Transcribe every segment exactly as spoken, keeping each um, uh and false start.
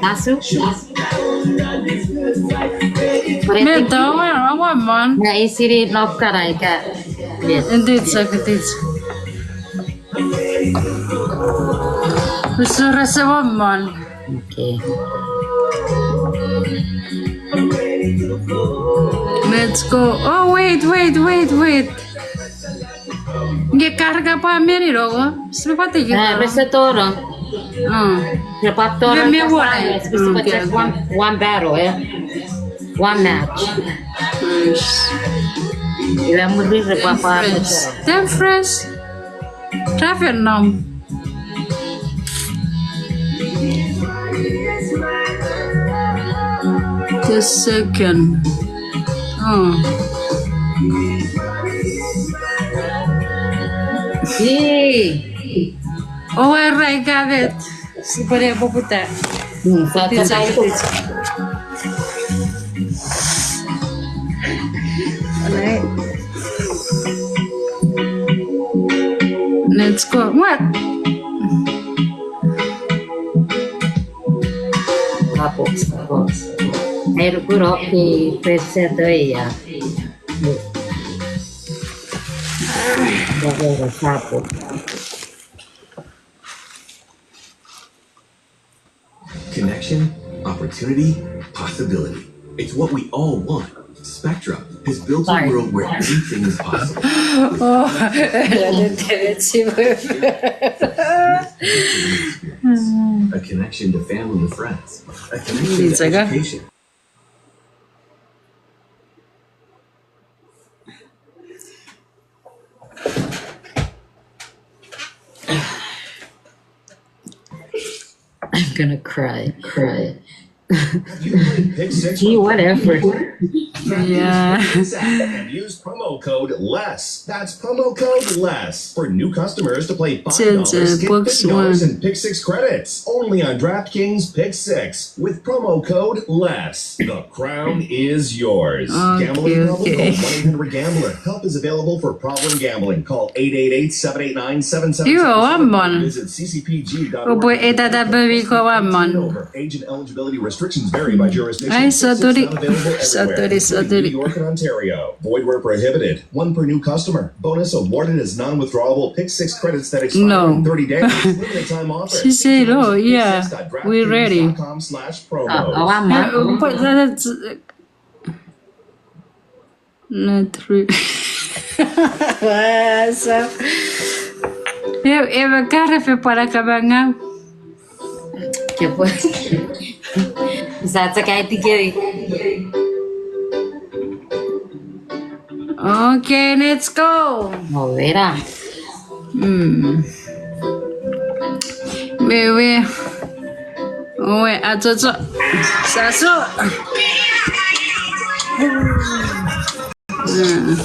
Asu? Met awan, awan mon. Na isini nop kana ika. Yes. Indeed, so good. Usun rese awan mon. Okay. Let's go. Oh, wait, wait, wait, wait. Nge karka pa meni rogo. Sipwe pati kita. Eh, rese toro. Oh. Repwe toro. One, one battle, eh. One match. Nice. Ila muri repwe pa. Ten fresh. Ten fresh. Travel nom. The second. Oh. Yay. Oh, I like that. Sipwene poputa. Hmm, so that's a good. Alright. Let's go. What? Tapos, tapos. Air puro ki pese toya. Tapos, tapos. Connection, opportunity, possibility. It's what we all want. Spectrum has built a world where anything is possible. Oh, a connection to family and friends. A connection to education. I'm gonna cry, cry. Gee, whatever. Yeah. And use promo code less. That's promo code less for new customers to play five dollars, get fifty dollars in Pick Six credits. Only on DraftKings Pick Six with promo code less. The crown is yours. Gambling problem? Call one eight hundred gambler. Help is available for problem gambling. Call eight eight eight, seven eight nine, seven seven seven seven. Visit C C P G dot org. Oupwe etata pwe mi ko wamon. Age and eligibility restrictions vary by jurisdiction. Ai, Satori. Satori, Satori. New York and Ontario. Void where prohibited. One per new customer. Bonus awarded as non-withdrawable Pick Six credits that expire in thirty days. Limited time offer. She said, "Oh, yeah, we're ready." Dot com slash promo. Not true. Wasa. Ewe, ewe karefe pwara kamangau. Kepwe. Sa tsakai tikeri. Okay, let's go. Overa. Hmm. Wewe. Owe, achocho. Sasu. Hmm.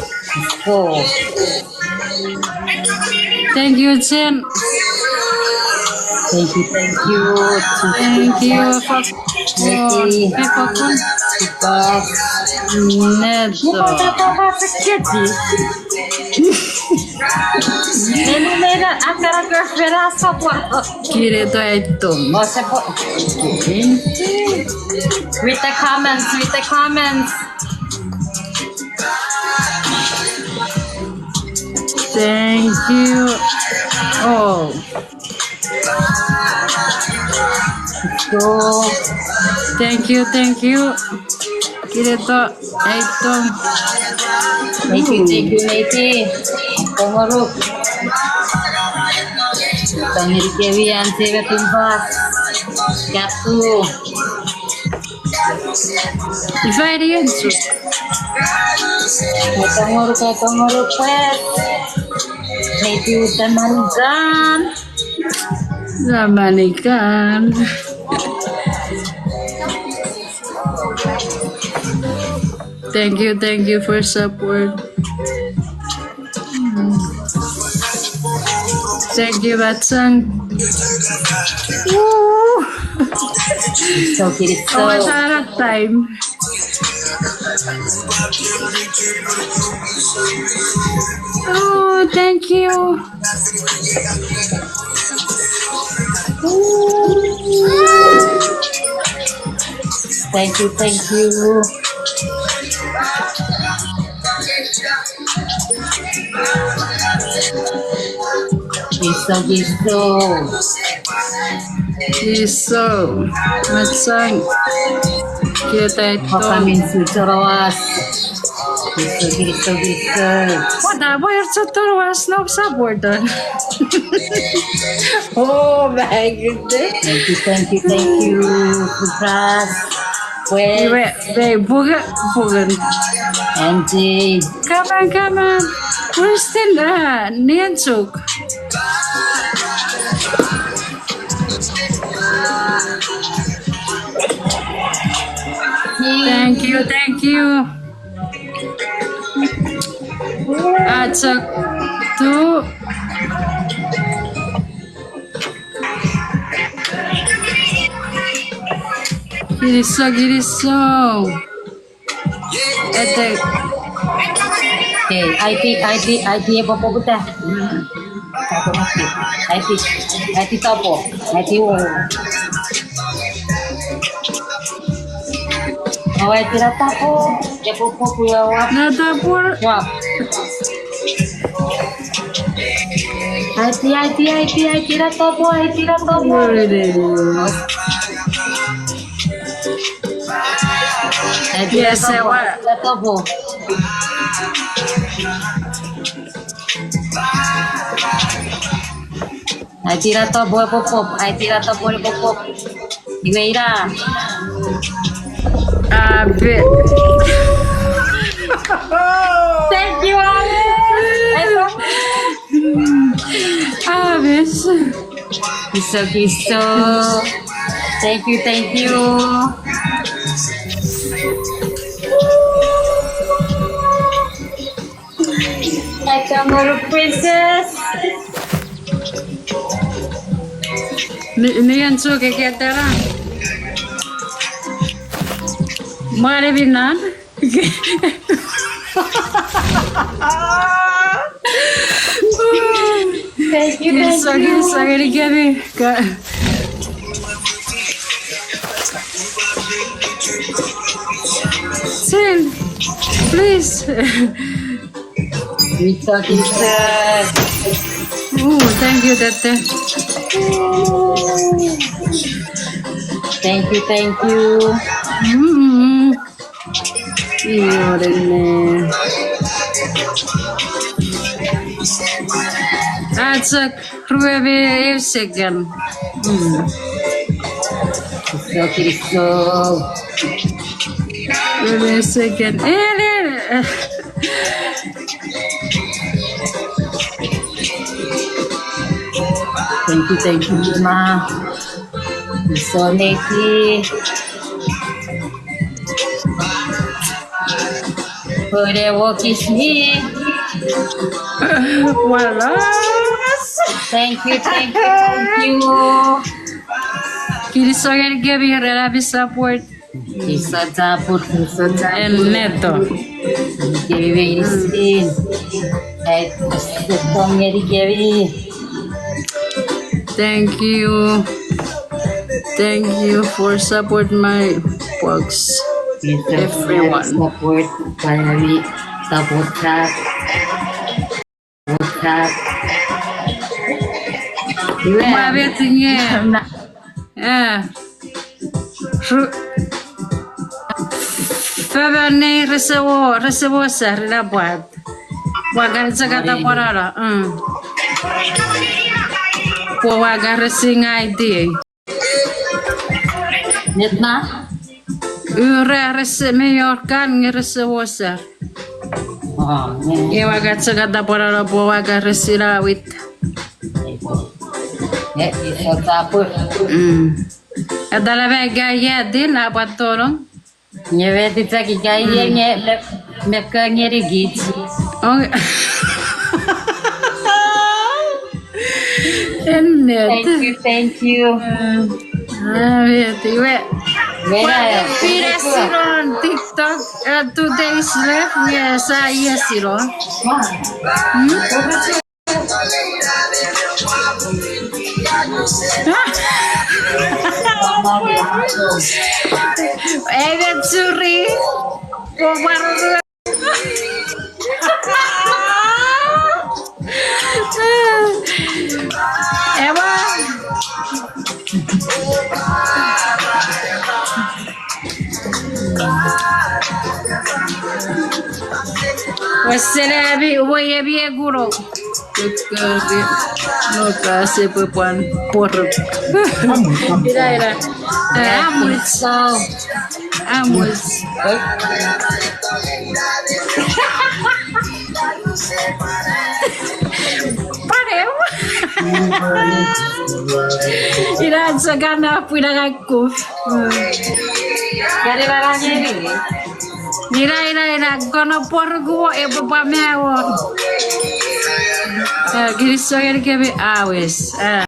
Oh. Thank you, Chen. Thank you, thank you. Thank you for, for people. Neto. Neni nena akara kerfera support. Kireto aitom. Read the comments, read the comments. Thank you all. So, thank you, thank you. Kireto aitom. Thank you, thank you, Nate. Tongoruk. Tongoruk ewi an sebe tumpas. Katu. Ifa eri ensu. Tongoruk, tongoruk, pues. Thank you, Tamarikan. Tamarikan. Thank you, thank you for support. Thank you, Batsang. Woo! So good, it's so. How much are that time? Oh, thank you. Thank you, thank you. Kiso, kiso. Kiso. Metsang. Kieta ito. Papa min su choroas. Kiso, kiso, kiso. What a weird choroas, no support. Oh my goodness. Thank you, thank you, thank you. Surprise. Iwe, be, buga, bugan. Angie. Come on, come on. Where's the, uh, Nianchuk? Thank you, thank you. Achok tu. Kinisou, kinisou. Ete. Okay, aiti, aiti, aiti, epo poputa. Aiti, aiti topo, aiti wo. Oh, aiti na topo, epo popu ya wa. Na topo. Wa. Aiti, aiti, aiti, aiti na topo, aiti na topo. Where it is. Aiti na topo, aiti na topo. Aiti na topo, pop, pop. Aiti na topo, pop, pop. Iwe ina. Abe. Thank you, Alice. Alice. Kiso, kiso. Thank you, thank you. Nakamura princess. Ni, ni anso ke ketera. Mare binan. Thank you, thank you. Kiso, kiso, ngeni kemi. Ka- Sin, please. Kiso, kiso. Ooh, thank you, Tete. Thank you, thank you. Mm-mm. Iorene. Achok ruemi eu second. Mm. Kiso, kiso. Ruemi eu second. Eh, eh, eh. Thank you, thank you, ma. Kiso, Neti. Pure wokis ni. Walas. Thank you, thank you, thank you. Kinisou ngeni kemi ren ami support. Kinisou chapur, kinisou chapur. En neto. Kemi meinisin. Ai, kinisou ngeni kemi. Thank you. Thank you for support my vlogs, everyone. Support, family, support chat. Support chat. Iwe. Ma betinge. Eh. Ru-, famini rese wo, rese wo sa, rina pwat. Pwa kan chekata pwarara, mm. Pwa wa kan resi ngai ti. Net na? Ura rese me yorkan nge rese woser. Oh, ne. Ewa kan chekata pwarara pwa wa kan resi na wit. Eh, eh, so tapu. Mm. Atala me ka yatin apwa tolong. Nge weti chok ika iei nge me, me ka ngeni kich. Oh. Ennet. Thank you, thank you. Ah, weti, we. Pwata pina sinon TikTok, uh, two days left, nge sa iesino. Hmm? Amen, churi. Popwaruru. Ewa. Wesen ami, uwe ami ekuno. Kekori, no ka sepwe pwan poruk. Ina, ina. Eh, amuch. Amuch. Panem. Ina, sakana pwina kakuf. Ina, ina, ina, kono porukuo epwe pwa mewo. Eh, kinisou ngenikemi awes. Eh.